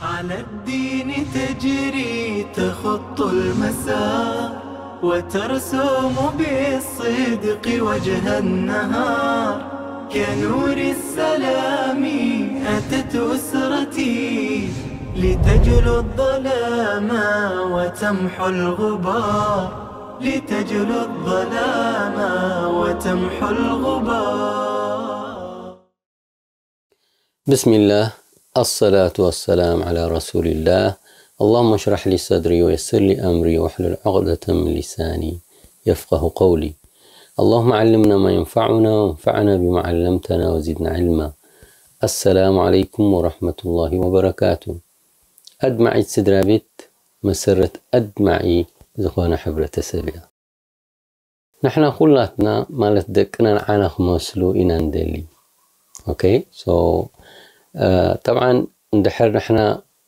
على الدين تجري تخط المسار، وترسم بالصدق وجه النهار. كنور السلام أتت أسرتي، لتجلو الظلام وتمحو الغبار، لتجلو الظلام وتمحو الغبار. بسم الله، الصلاة والسلام على رسول الله. اللهم اشرح لي صدري ويسر لي أمري واحلل عقدة من لساني يفقه قولي. اللهم علمنا ما ينفعنا وانفعنا بما علمتنا وزدنا علما. السلام عليكم ورحمة الله وبركاته. ኣድማዒት ስድራ ቤት መሰረት ኣድማዒ ዝኾነ ሕብረተሰብ እያ። ንሕና ኩላትና ማለት ደቅና ንዓና ክመስሉ ኢና ንደሊ። ኦኬ፣ ሶ ጠብዓን እንድሕር ንሕና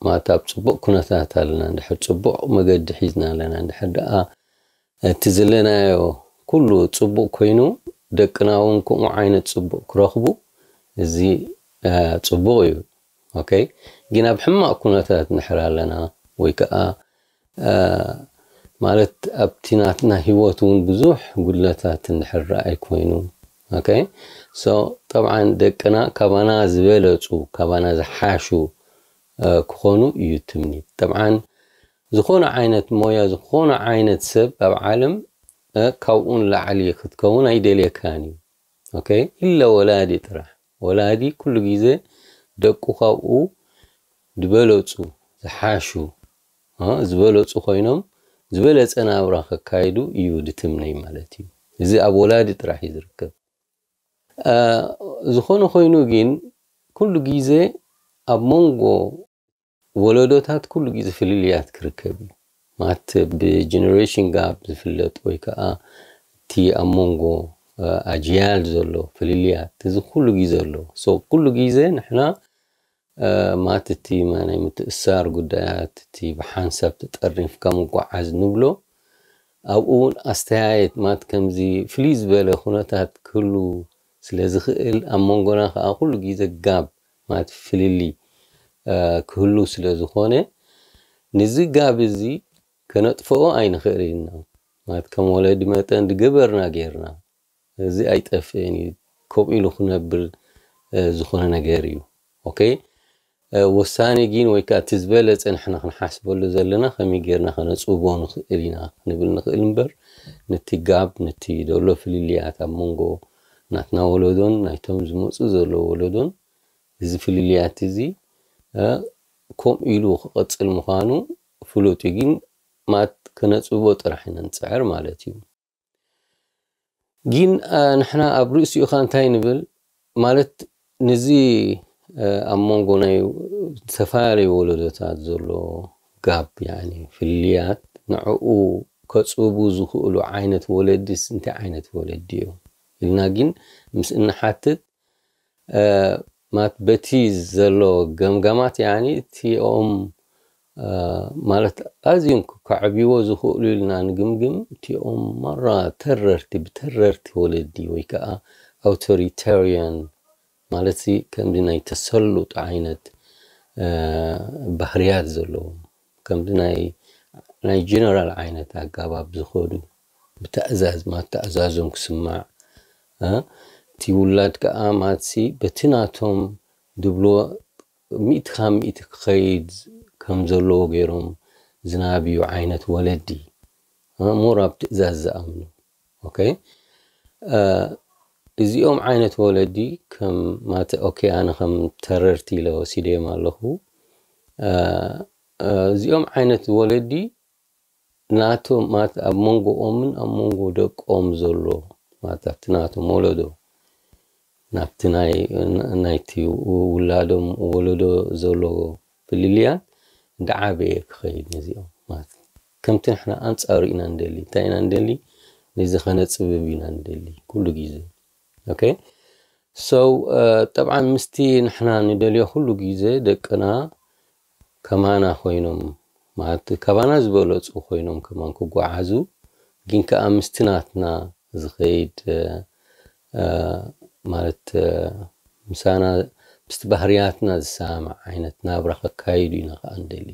ማለት ኣብ ፅቡቕ ኩነታት ኣለና፣ እንድሕር ፅቡቕ መገዲ ሒዝና ኣለና፣ እንድሕር ደኣ እቲ ዘለናዮ ኩሉ ፅቡቕ ኮይኑ ደቅና እውን ከምኡ ዓይነት ፅቡቕ ክረኽቡ እዚ ፅቡቕ እዩ። ኦኬ፣ ግን ኣብ ሕማቕ ኩነታት እንድሕር ኣለና ወይ ከዓ ማለት ኣብቲ ናትና ሂወት እውን ብዙሕ ጉድለታት እንድሕር ረኣይ ኮይኑ፣ ኦኬ፣ ሶ ጠብዓን ደቅና ካባና ዝበለፁ ካባና ዝሓሹ ክኾኑ እዩ ትምኒት። ጠብዓን ዝኾነ ዓይነት ሞያ ዝኾነ ዓይነት ሰብ ኣብ ዓለም ካብኡን ላዕሊ ክትከውን ኣይደልየካን እዩ። ኦኬ፣ ኢለ ወላዲ ጥራሕ። ወላዲ ኩሉ ግዜ ደቁ ካብኡ ዝበለፁ ዝሓሹ ዝበለፁ ኮይኖም ዝበለፀ ናብራ ከካይዱ እዩ ድትምነይ ማለት እዩ። እዚ ኣብ ወላዲ ጥራሕ እዩ ዝርከብ። ዝኾነ ኮይኑ ግን ኩሉ ግዜ ኣብ መንጎ ወለዶታት ኩሉ ግዜ ፍልልያት ክርከብ እዩ። ማለት ብጀነሬሽን ጋፕ ዝፍለጥ ወይ ከዓ እቲ ኣብ መንጎ ኣጅያል ዘሎ ፍልልያት እዚ ኩሉ ግዜ ኣሎ። ሶ ኩሉ ግዜ ንሕና ማለት እቲ ናይ ምትእሳር ጉዳያት እቲ ብሓንሳብ ተጠርኒፍካ ምጓዓዝ ንብሎ ኣብኡ እውን ኣስተያየት ማለት ከምዚ ፍልይ ዝበለ ኩነታት ክህሉ ስለ ዝኽእል ኣብ መንጎና ከዓ ኩሉ ግዜ ጋብ ማለት ፍልልይ ክህሉ ስለ ዝኾነ ንዚ ጋብ እዚ ከነጥፍኦ ኣይንኽእል ኢና። ማለት ከም ወለዲ መጠን ዝገበርና ጌርና እዚ ኣይጠፍእን እዩ፣ ከምኡ ኢሉ ክነብር ዝኾነ ነገር እዩ። ኦኬ፣ ወሳኒ ግን ወይ ከዓ እቲ ዝበለፀ ንሕና ክንሓስበሉ ዘለና ከመይ ጌርና ከነፅቦ ንኽእል ኢና ክንብል ንኽእል እምበር ነቲ ጋብ ነቲ ዘሎ ፍልልያት ኣብ መንጎ ናትና ወለዶን ናይቶም ዝመፁ ዘለዉ ወለዶን እዚ ፍልልያት እዚ ከምኡ ኢሉ ክቐፅል ምዃኑ ፍሉጥ እዩ። ግን ማት ከነፅቦ ጥራሕ ኢና ንፅዕር ማለት እዩ። ግን ንሕና ኣብ ርእሲኡ ኸ እንታይ ንብል ማለት ንዚ ኣብ መንጎ ናይ ዝተፈላለዩ ወለዶታት ዘሎ ጋብ ያኒ ፍልልያት ንዕኡ ከፅቡ ዝኽእሉ ዓይነት ወለድስ እንታይ ዓይነት ወለዲ እዮም ኢልና ግን ምስ እንሓትት ማለት በቲ ዘሎ ገምጋማት ያኒ እቲኦም ማለት ኣዝዮም ከዕብይዎ ዝኽእሉ ኢልና ንግምግም እቲኦም ማራ ተረርቲ ብተረርቲ ወለዲ ወይ ከዓ ኣውቶሪታሪያን ማለት ከምዚ ናይ ተሰሉጥ ዓይነት ባህርያት ዘለዎም ከምዚ ናይ ናይ ጀነራል ዓይነት ኣጋባብ ዝኸዱ ብትእዛዝ ማለት ትእዛዞም ክስማዕ እቲ ውላድ ከዓ ማትሲ በቲ ናቶም ድብሎ ሚእቲ ካብ ሚእቲ ክኸይድ ከም ዘለዎ ገይሮም ዝናብዩ ዓይነት ወለዲ ሞር ኣብ ትእዛዝ ዝኣምኑ ኦኬ እዚኦም ዓይነት ወለዲ ከም ማተ ኦኬ ኣነ ከም ተረርቲ ኢለ ወሲደዮም ኣለኹ እዚኦም ዓይነት ወለዲ ናቶም ማት ኣብ መንጎኦምን ኣብ መንጎ ደቆም ዘሎ ማት ኣብቲ ናቶም ወለዶ ናብቲ ናይ ናይቲ ውላዶም ወለዶ ዘሎ ፍልልያት እንዳዓበየ ክኸይድ ነዚኦም ማለት ከምቲ ንሕና ኣንፃሩ ኢና ንደሊ እንታይ ኢና ንደሊ ነዚ ከነፅብብ ኢና ንደሊ ኩሉ ግዜ ኦኬ ሰው ጠብዓን ምስቲ ንሕና ንደልዮ ኩሉ ግዜ ደቅና ከማና ኮይኖም ማለት ካባና ዝበለፁ ኮይኖም ከማን ክጓዓዙ ግን ከዓ ምስቲ ናትና ዝኸይድ ማለት ምሳና ምስቲ ባህርያትና ዝሰማማዕ ዓይነት ናብራ ከካይዱ ኢና ከዓ ንደሊ።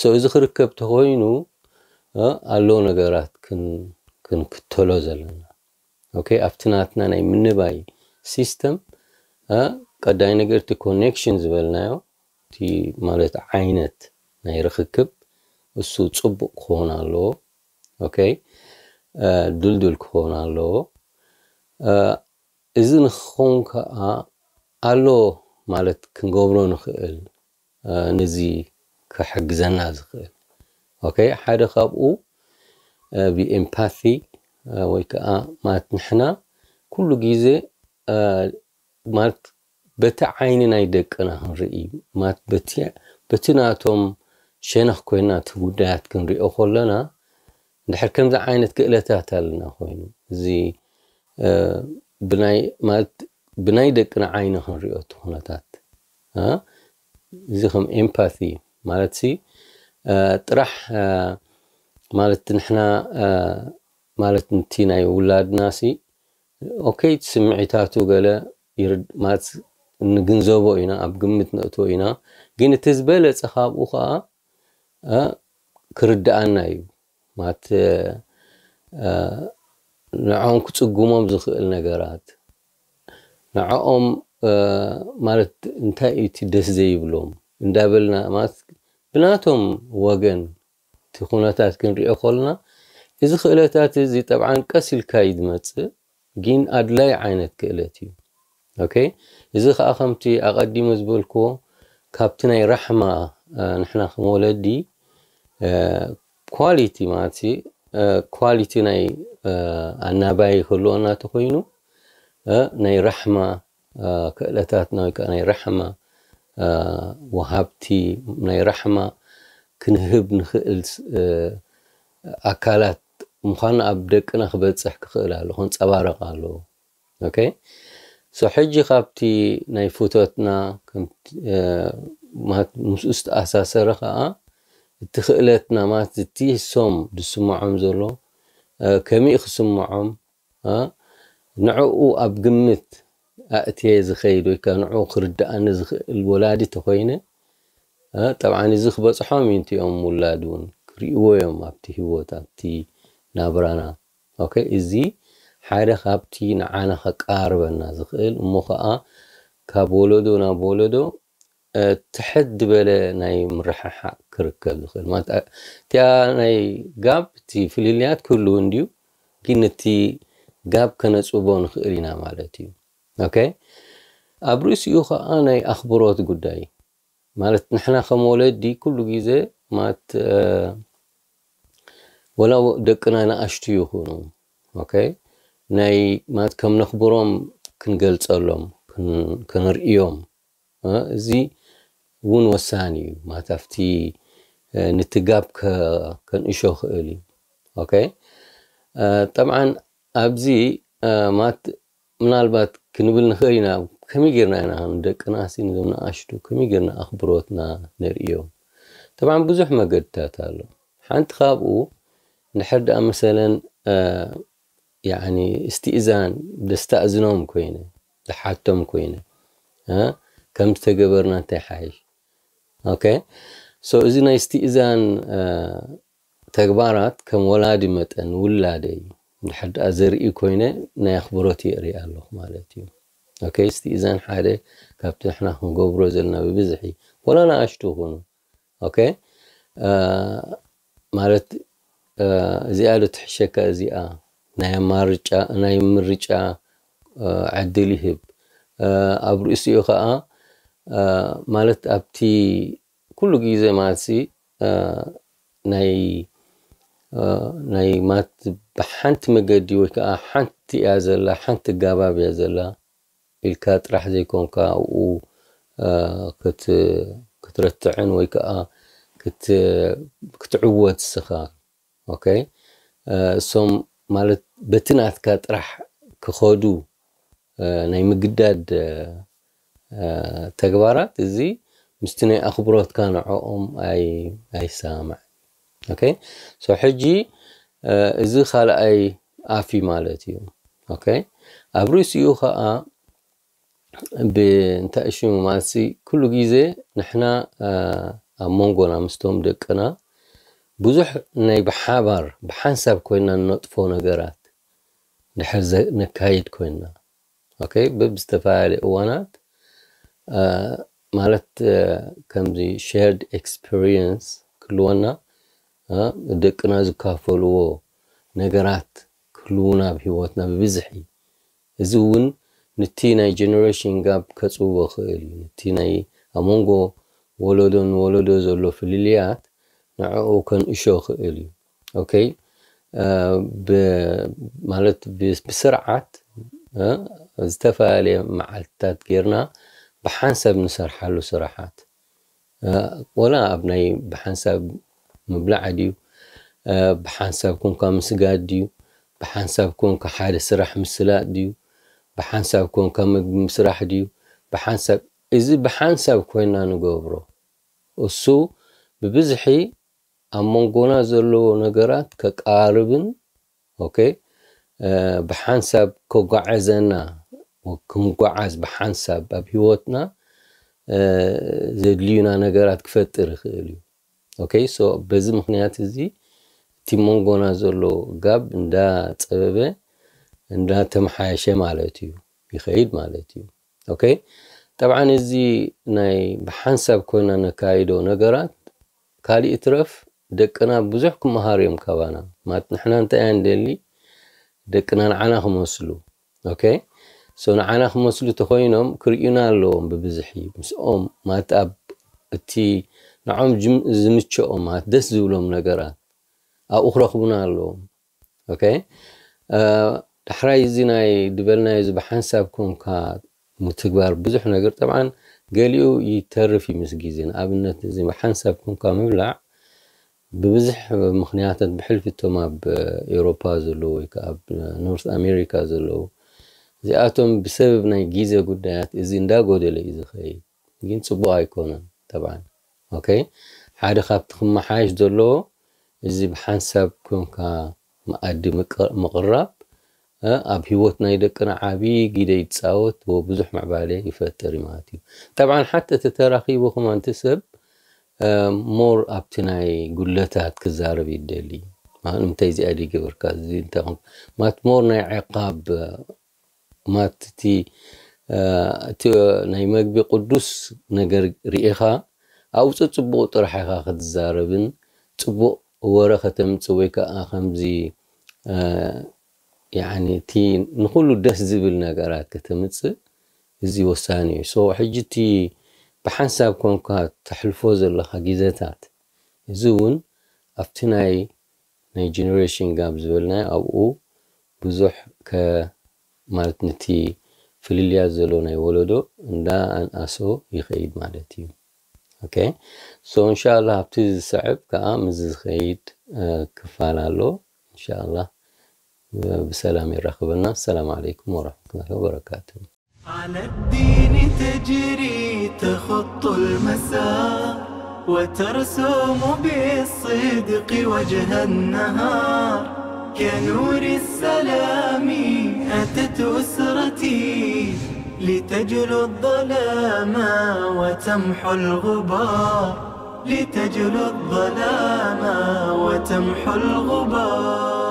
So እዚ ክርከብ ተኾይኑ ኣሎ ነገራት ክንክተሎ ዘለና። Okay፣ ኣብቲ ናትና ናይ ምንባይ ሲስተም ቀዳይ ነገር እቲ ኮኔክሽን ዝበልናዮ፣ እቲ ማለት ዓይነት ናይ ርክክብ፣ እሱ ጽቡቕ ክኸውን ኣለዎ። Okay፣ ድልዱል ክኸውን ኣለዎ። እዚ ንክኸውን ከዓ ኣሎ ማለት ክንገብሮ ንኽእል፣ ነዚ ክሕግዘና ዝኽእል። Okay፣ ሓደ ካብኡ ብኤምፓቲ ወይ ከዓ ማለት ንሕና ኩሉ ግዜ ማለት በቲ ዓይኒ ናይ ደቅና ክንርኢ፣ ማለት በቲ ናቶም ሸነኽ ኮይና እቲ ጉዳያት ክንሪኦ ከለና፣ እንድሕር ከምዚ ዓይነት ክእለታት ኣለና ኮይኑ፣ እዚ ብናይ ማለት ብናይ ደቅና ዓይኒ ክንሪኦ እቲ ኩነታት፣ እዚ ከም ኤምፓቲ ማለት ሲ ጥራሕ ማለት ንሕና ማለት ንቲ ናይ ውላድና ሲ፣ okay፣ ስምዒታቱ ገለ ማለት ንግንዘቦ ኢና፣ ኣብ ግምት ነእትዎ ኢና። ግን እቲ ዝበለጸ ካብኡ ከዓ ክርድኣና እዩ። ማለት ንዕኦም ክጽጉሞም ዝኽእል ነገራት፣ ንዕኦም ማለት እንታይ እዩ እቲ ደስ ዘይብሎም እንዳበልና፣ ማለት ብናቶም ወገን እቲ ኩነታት ክንሪኦ ከለና፣ እዚ ክእለታት እዚ ጠብዓን ቀስ ኢልካ እዩ ዝመጽእ፣ ግን ኣድላይ ዓይነት ክእለት እዩ። Okay፣ እዚ ከዓ ከምቲ ኣቐዲመ ዝበልክዎ ካብቲ ናይ ራሕማ ንሕና ከም ወለዲ ኳሊቲ ማለት ኳሊቲ ናይ ኣናባይ ክህልወና ተኮይኑ ናይ ራሕማ ክእለታትና ወይ ከዓ ናይ ራሕማ ወሃብቲ ናይ ራሕማ ክንህብ ንኽእል ኣካላት ምዃንና ኣብ ደቅና ክበፅሕ ክኽእል ኣሎ፣ ክንፀባረቕ ኣለዎ። Okay፣ so ሕጂ ካብቲ ናይ ፍቶትና ምስኡ ዝተኣሳሰረ ከዓ እቲ ክእለትና ማለት እቲ ሶም ዝስምዖም ዘሎ ከመይ ክስምዖም ንዕኡ ኣብ ግምት ኣእትየ ዝኸይድ ወይ ከዓ ንዕኡ ክርድኣኒ ዝኽእል ወላዲ ተኮይነ፣ ጠብዓን እዚ ክበፅሖም እዩ፣ እንቲኦም ውላድ እውን ክርእይዎ እዮም ኣብቲ ህይወት ኣብቲ ናብራና። Okay፣ እዚ ሓደ ካብቲ ንዓና ከቃርበና ዝኽእል እሞ ከዓ ካብ ወለዶ ናብ ወለዶ ትሕት ዝበለ ናይ ምርሕሓቅ ክርከብ ዝኽእል ማለት እቲያ ናይ ጋብ እቲ ፍልልያት ክህልው እንድዩ፣ ግን እቲ ጋብ ከነፅቦ ንኽእል ኢና ማለት እዩ። Okay፣ ኣብ ርእሲኡ ከዓ ናይ ኣኽብሮት ጉዳይ ማለት ንሕና ከም ወለዲ ኩሉ ግዜ ማለት ወላ ደቅና ንኣሽቱ ይኹኑ፣ okay፣ ናይ ማለት ከም ነኽብሮም ክንገልጸሎም፣ ክንርእዮም፣ እዚ እውን ወሳኒ እዩ። ማለት ኣብቲ ንቲ ጋብ ከንእሾ ክእል እዩ። Okay፣ ጠብዓን ኣብዚ ማለት ምናልባት ክንብል ንኽእል ኢና፣ ከመይ ጌርና ኢና ንደቅና ሲ ንዞም ንኣሽቱ ከመይ ጌርና ኣኽብሮትና ነርእዮም? ጠብዓን ብዙሕ መገድታት ኣሎ። ሓንቲ ካብኡ እንድሕር ደኣ መሰለን ያኒ እስትእዛን ደስተእዝኖም ኮይነ፣ ዝሓቶም ኮይነ፣ ከም ዝተገበርና እንታይ ሓይሽ? Okay፣ so እዚ ናይ እስትእዛን ተግባራት ከም ወላዲ መጠን ውላደይ እንድሕር ደኣ ዘርኢ ኮይነ ናይ ኣኽብሮት የርኢ ኣለኹ ማለት እዩ። Okay፣ እስትእዛን ሓደ ካብቲ ንሕና ክንገብሮ ዘለና ብብዝሒ፣ ወላ ንኣሽቱ ይኹኑ፣ okay፣ ማለት እዚኣ ዶ ትሕሸካ እዚኣ ናይ ኣማርጫ ናይ ምርጫ ዕድል ይህብ። ኣብ ርእሲኡ ከዓ ማለት ኣብቲ ኩሉ ግዜ ማለት ናይ ናይ ማለት ብሓንቲ መገዲ ወይ ከዓ ሓንቲ እያ ዘላ፣ ሓንቲ ጋባብ እያ ዘላ ኢልካ ጥራሕ ዘይኮንካ ኣብኡ ክትረትዕን ወይ ከዓ ክትዕወት ስኻ። Okay፣ እሶም ማለት በቲ ናትካ ጥራሕ ክኸዱ ናይ ምግዳድ ተግባራት እዚ ምስቲ ናይ ኣኽብሮትካ ንዕኦም ኣይሰማማዕን። Okay፣ so ሕጂ እዚ ካልኣይ ኣፍ እዩ ማለት እዩ። Okay፣ ኣብ ርእሲኡ ከዓ ብእንታይ ሽሙ ማለትሲ ኩሉ ግዜ ንሕና ኣብ መንጎና ምስቶም ደቅና ብዙሕ ናይ ብሓባር ብሓንሳብ ኮይና ንነጥፎ ነገራት ድሕር ነካይድ ኮይና በብዝተፈላለየ እዋናት ማለት ከምዚ shared experience ክህልወና ደቅና ዝካፈልዎ ነገራት ክህልውና ኣብ ህይወትና ብብዝሒ እዚ እውን ንቲ ናይ generation gap ከፅብቦ ክእል እዩ ንቲ ናይ ኣብ መንጎ ወለዶ ንወለዶ ዘሎ ፍልልያት ንዕኡ ከንእሾ ክእል እዩ okay ማለት ብስርዓት ዝተፈላለየ መዓልትታት ጌርና ብሓንሳብ ንሰርሓሉ ስራሓት ወላ ኣብ ናይ ብሓንሳብ ምብላዕ ድዩ ብሓንሳብ ኮንካ ምስጋድ ድዩ ብሓንሳብ ኮንካ ሓደ ስራሕ ምስላጥ ድዩ ብሓንሳብ ኮንካ ምግቢ ምስራሕ ድዩ ብሓንሳብ እዚ ብሓንሳብ ኮይና ንገብሮ እሱ ብብዝሒ ኣብ መንጎና ዘለዎ ነገራት ከቃርብን okay ብሓንሳብ ከጓዓዘና ክንጓዓዝ ብሓንሳብ ኣብ ህይወትና ዘድልዩና ነገራት ክፈጥር ይኽእል እዩ okay so በዚ ምክንያት እዚ እቲ መንጎና ዘሎ ጋብ እንዳፀበበ እንዳተመሓየሸ ማለት እዩ ይኸይድ ማለት እዩ okay ጠብዓን እዚ ናይ ብሓንሳብ ኮይና ነካይዶ ነገራት ካሊእ ትረፍ ደቅና ብዙሕ ክመሃሩ እዮም ካባና ማለት ንሕና እንታይ ኢና ንደሊ ደቅና ንዓና ክመስሉ okay so ንዓና ክመስሉ ተኮይኖም ክርእዩና ኣለዎም ብብዝሒ ምስኦም ማለት ኣብ እቲ ንዖም ዝምቸኦም ማለት ደስ ዝብሎም ነገራት ኣብኡ ክረኽቡና ኣለዎም okay ዳሕራይ እዚ ናይ ዝበልናዮ እዚ ብሓንሳብ ኮንካ ምትግባር ብዙሕ ነገር ጠብዓን ገሊኡ ይተርፍ እዩ ምስ ግዜ ንኣብነት እዚ ብሓንሳብ ኮንካ ምብላዕ ብብዙሕ ምክንያታት ብሕልፊ እቶም ኣብ ኤውሮፓ ዘለዉ ወይ ከዓ ኣብ ኖርት ኣሜሪካ ዘለዉ እዚኣቶም ብሰበብ ናይ ግዜ ጉዳያት እዚ እንዳጎደለ እዩ ዝኸይድ ግን ፅቡቅ ኣይኮነን ጠብዓን okay ሓደ ካብቲ ክመሓየሽ ዘለዎ እዚ ብሓንሳብ ኮንካ መኣዲ ምቅራብ ኣብ ህይወት ናይ ደቅና ዓብዪ ግደ ይፃወት ብዙሕ ምዕባለ ይፈጥር እዩ ማለት እዩ ጠብዓን ሓተ ተተራኺቡ ከማንቲ ሰብ ሞር ኣብቲ ናይ ጉለታት ክዛረብ ይደሊ ንምንታይ እዚኣ ዲገበርካ ማለት ሞር ናይ ዕቃብ ማለት እቲ እቲ ናይ መግቢ ቅዱስ ነገር ርኢኻ ኣብኡ ፅቡቅ ጥራሕ ኢኻ ክትዛረብን ፅቡቅ ወረ ከተምፅእ ወይ ከዓ ከምዚ እቲ ንኩሉ ደስ ዝብል ነገራት ከተምፅእ እዚ ወሳኒ እዩ so ሕጂ እቲ ብሓንሳብ ኮንካ ተሕልፎ ዘለካ ግዜታት እዚ እውን ኣብቲ ናይ ናይ generation gap ዝበልናዮ ኣብኡ ብዙሕ ከ ማለት ነቲ ፍልልያት ዘሎ ናይ ወለዶ እንዳ ኣንኣሶ ይኸይድ ማለት እዩ okay so እንሻላ ኣብቲ ዝስዕብ ከዓ ምስ ዝኸይድ ክፋል ኣሎ እንሻላ ብሰላም የራኽበና ሰላም ዓለይኩም ወረሕመቱላ ወበረካቱ على الدين تجري تخط المساء وترسم بالصدق وجه النهار كنور السلام أتت أسرتي لتجلو الظلام وتمحو الغبار لتجلو الظلام وتمحو الغبار